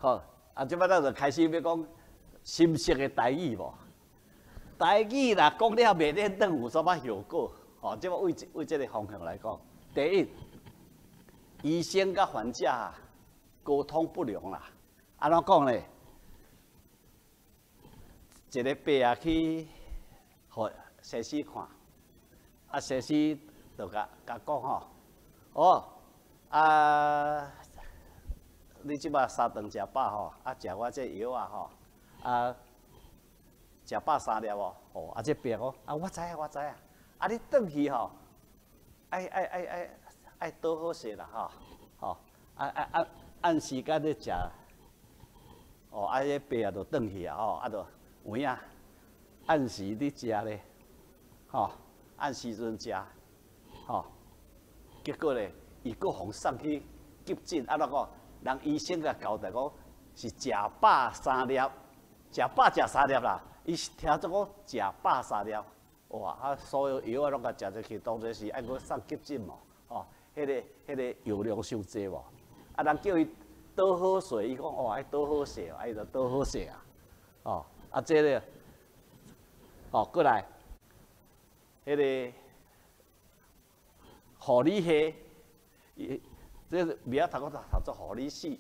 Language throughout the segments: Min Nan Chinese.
好，啊，這擺咱就開始欲講心色的台語無？台語若講了袂輪轉，有啥物後果？吼，這擺為這个方向來講，第一，醫生佮患者溝通不良啦。按怎講咧？一个伯仔去予醫師看，啊，醫師就共共講吼，哦，啊，你這擺三頓食飽吼，啊，食我這藥仔吼，啊，食飽三粒無？哦，啊，這伯講，啊，我知影，我知影，啊，你轉去吼，愛愛愛愛愛倒好勢啦吼，吼，啊啊按按時間咧食，哦，啊，彼伯仔就轉去啊，吼，啊，就有影按時佇食咧，吼，按時陣食，吼，結果咧，伊閣予送去急診，按怎講？人醫生共交代講是食飽三粒，食飽食三粒啦。伊是聽做講食飽三粒，哇！啊，所有藥仔攏共食入去，當作是愛閣送急診無？吼，彼个藥量傷濟無？啊，人叫伊倒好勢，伊講哦愛倒好勢，啊，伊就倒好勢啊。哦，啊，這个，哦，過來，彼个護理系，伊這個袂曉讀，我讀讀做護理系，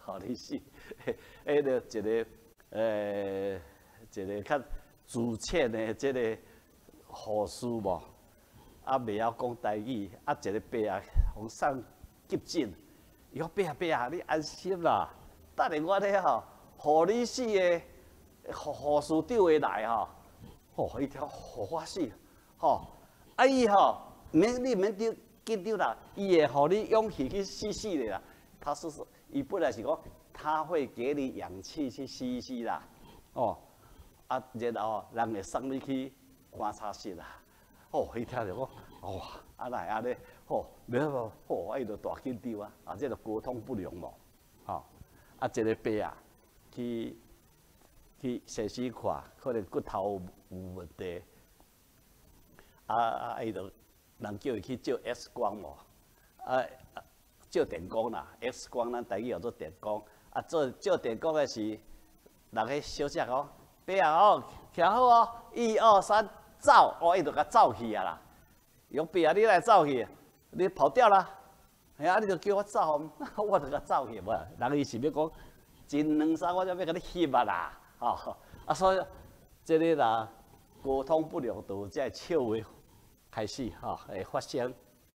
護理系，彼个一个一个較資淺的這个護士無，啊，袂曉講台語，啊，一个伯仔予送急診，伊講伯仔伯仔，你安心啦，等下我咧吼護理系的護護士長會來吼，吼，伊聽予我死，吼，啊伊吼，免你免緊緊張啦，伊會予你氧氣去吸吸的啦。他是說，伊本來是講，他會給你氧氣去吸一吸啦，哦，啊，然後人會送你去觀察室啦。哦，伊聽著講，哇，啊哪會按呢？吼，袂無，吼，啊伊就大緊張啊，啊，這就溝通不良無，吼，啊，一个伯仔去去醫師看，可能骨頭有問題，啊啊，伊就人叫伊去照 X 光無，啊，照電光啦，X 光咱台語叫做電光，啊，做照電光的時，人彼小姐講，伯仔哦，徛好哦，一二三，走，哦，伊就共走去啊啦。伊講伯仔，你來走去，你跑掉啦，嘿啊，你就叫我走，我就共走去無，人伊是欲講，一兩三，我才欲共你翕啊啦，吼，啊，所以這个啦，溝通不良，就有這个笑話開始吼會發生。